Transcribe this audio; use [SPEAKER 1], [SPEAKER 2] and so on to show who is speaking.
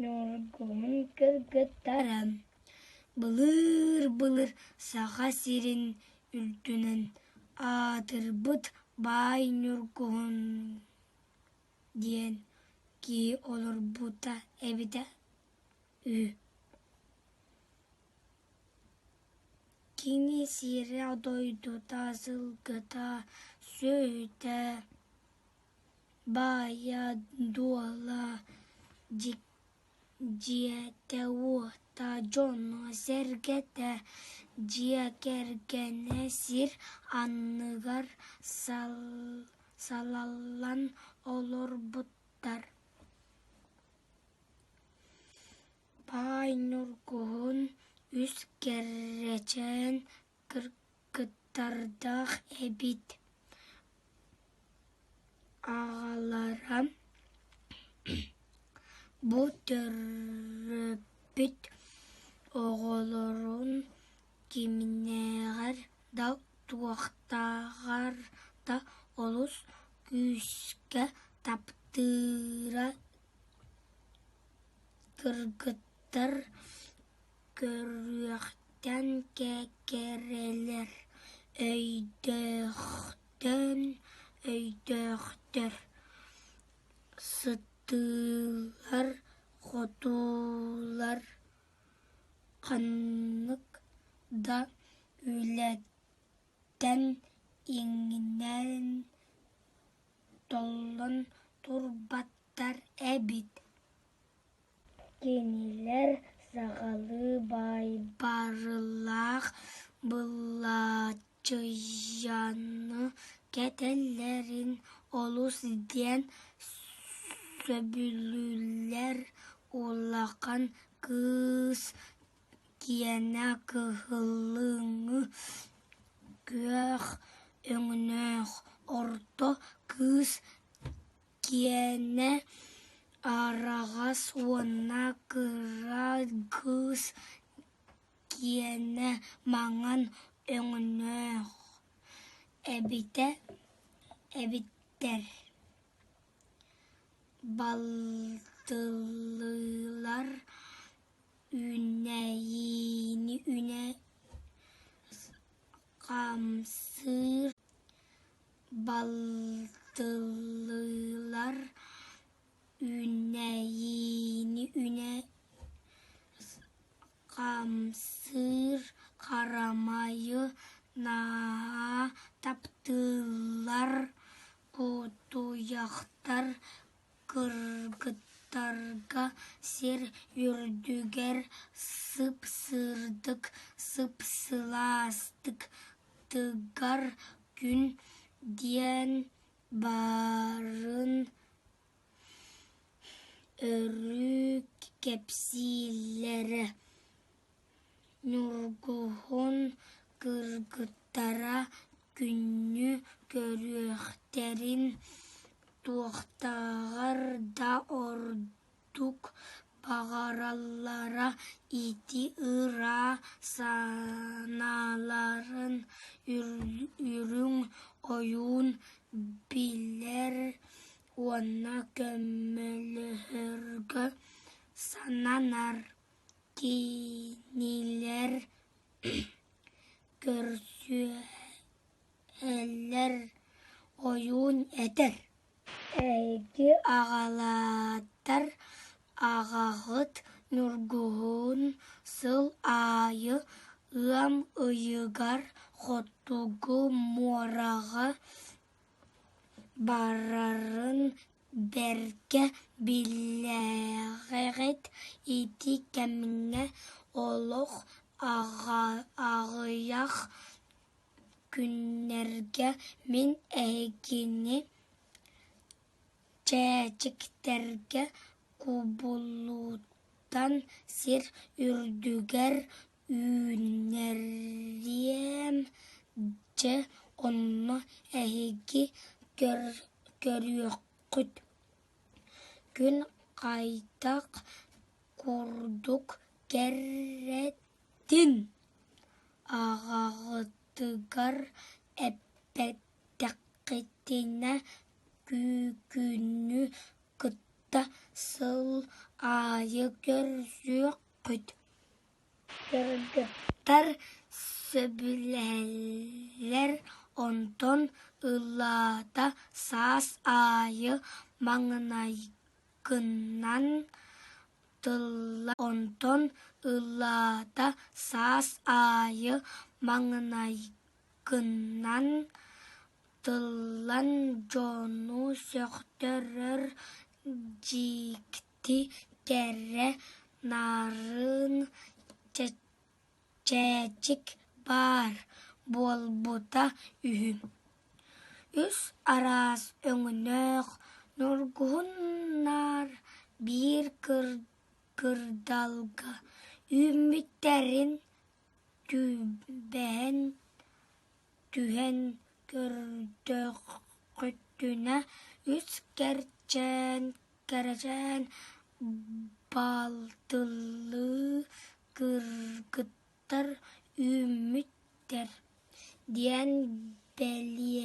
[SPEAKER 1] Ньургуһун кыргыттара Былыыр-былыр Саха сирин үрдүнэн аатырбыт баай Ньургуһун диэн киһи олорбута эбитэ үһү. Кини сирэ-дойдута, сылгыта, сүөһүтэ, баайа-дуола дьиэтэ-уота, дьоно-сэргэтэ, дьиэ кэргэнэ сир анныгар салаллан олорбуттар. Баай Ньургуһун үс кэрэчээн кыргыттардаах эбит Аҕалара бу төрөппүт оҕолорун кимнээҕэр да туохтааҕар да олус күүскэ таптыыра Кыргыттар көрүөхтэн кэрэлэр, өйдөөхтөн өйдөөхтөр, сытыылар-хотуулар, ханнык да үлэттэн иҥнэн толлон турбаттар эбит. Кинилэр сахалыы баай барыллаах былаачыйаны кэтэллэрин олус диэн сөбүлүүллэр, улахан кыыс киэнэ кыһыллыҥы күөх өҥнөөх, орто кыыс киэнэ араҕас уонна кыра кыыс киэнэ маҥан өҥнөөх эбиттэр. Балтылыылар үүнээйини хамсыыр Балтылыылар үүнээйини хамсыыр харамайы наһаа таптыыллар, кутуйахтар кыргыттарга сир үрдүгэр сып-сырдык, сып-сылаастык тыгар күн диэн баарын өрүү кэпсииллэрэ. Ньургуһун кыргыттара күннү көрүөхтэрин туохтааҕар да ордук баҕараллара ити ыра санааларын үрүҥ ойуун билэр уонна көмөлөһөргө сананар. Кинилэр көрсүһэллэр, ойуун этэр: «Эһиги аҕалааттар аҕаҕыт Ньургуһун сыл аайы ыам ыйыгар Хотугу муораҕа барарын бэркэ билээҕит, ити кэмҥэ олох аҕыйах күннэргэ мин эһигини чээчиктэргэ кубулутан сир үрдүгэр үүннэриэм, дьэ онно эһиги көрүөххүт, күн хайдах курдук кэрэтин Аҕаҕытыгар эппэтэххитинэ күүкүнү кытта сыл аайы көрсүөххүт. Кыргыттар сөбүлэһэллэр, онтон ылата саас аайы маҥнайгынан тылла онтон ылата саас аайы маҥнайгынан тыллан дьону сөхтөрөр дьикти кэрэ нарын чээчик баар буолбута үһү. Үс араас өҥнөөх ньургуһуннар биир кырдалга үүммүттэрин түбэһэн түһэн көрдөххүтүнэ үс кэрчээн кэрэчээн балтылыы кыргыттар үүммүттэр диэн бэлиэтииллэр.